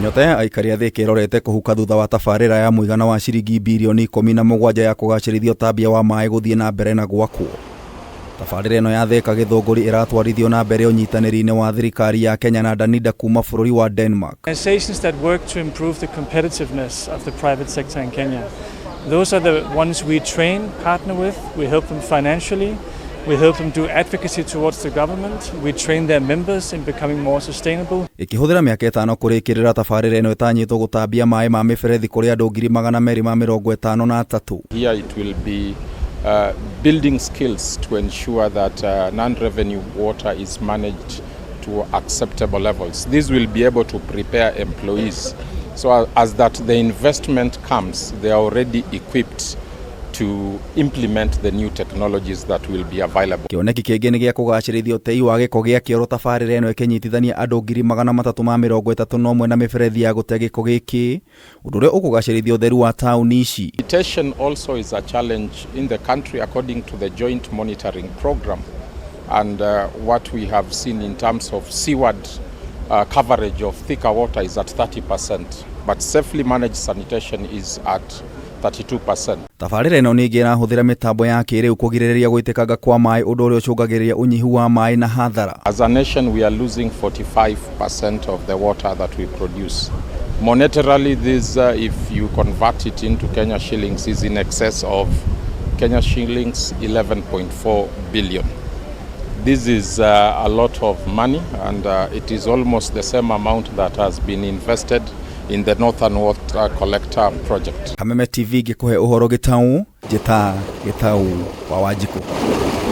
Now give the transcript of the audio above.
Nyota ya aikari a Thika ĩrorete kũhuka thutha wa tabarĩra ya mũigana wa ciringi birioni 17 ya kũgacĩrithia ũtambia wa maĩ gũthiĩ na mbere na gwakwo. Tabarĩra ĩno ya Thika Gĩthũngũri ĩratwarithio na mbere ũnyitanĩri-inĩ wa thirikari ya Kenya na Danida kuma bũrũri wa Denmark. Organizations that work to improve the competitiveness of the private sector in Kenya. Those are the ones we train, partner with, we help them financially, we help them do advocacy towards the government, we train their members in becoming more sustainable. Ĩkĩhũthĩra mĩaka 5 kũrĩkĩrĩra tabarĩra ĩno ĩtanyĩtwo gũtambia maĩ ma mĩberethi kũrĩ andũ 253,000. Here it will be building skills to ensure that non-revenue water is managed to acceptable levels. This will be able to prepare employees so as that the investment comes, they are already equipped to implement the new technologies that will be available. Kĩoneki kĩngĩ nĩ gĩa kũgacĩrithia ũtei wa gĩko gĩa kĩoro tabarĩra ĩno ĩkĩnyitithania andũ 331,000 na mĩberethi ya gũte gĩko gĩkĩ, ũndũ ũrĩa ũkũgacĩrithia ũtheru wa taũni ici. Sanitation also is a challenge in the country according to the joint monitoring program, and what we have seen in terms of seaward coverage of thicker water is at 30%, but safely managed sanitation is at 32%. Tabarĩra ĩno ningĩ ĩrahũthĩra mĩtambo ya kĩrĩu kũgirĩrĩria gũitĩkanga kwa maĩ, ũndũ ũrĩa ũcũngagĩrĩria ũnyihu wa maĩ na hathara. As a nation, we are losing 45% of the water that we produce. Monetarily, this, if you convert it into Kenya shillings, is in excess of Kenya shillings 11.4 billion. This is a lot of money, and it is almost the same amount that has been invested in the Northern Water Collector project. Kameme TV ngĩkũhe ũhoro gĩtau, njĩta Gĩtau wa Wanjikũ.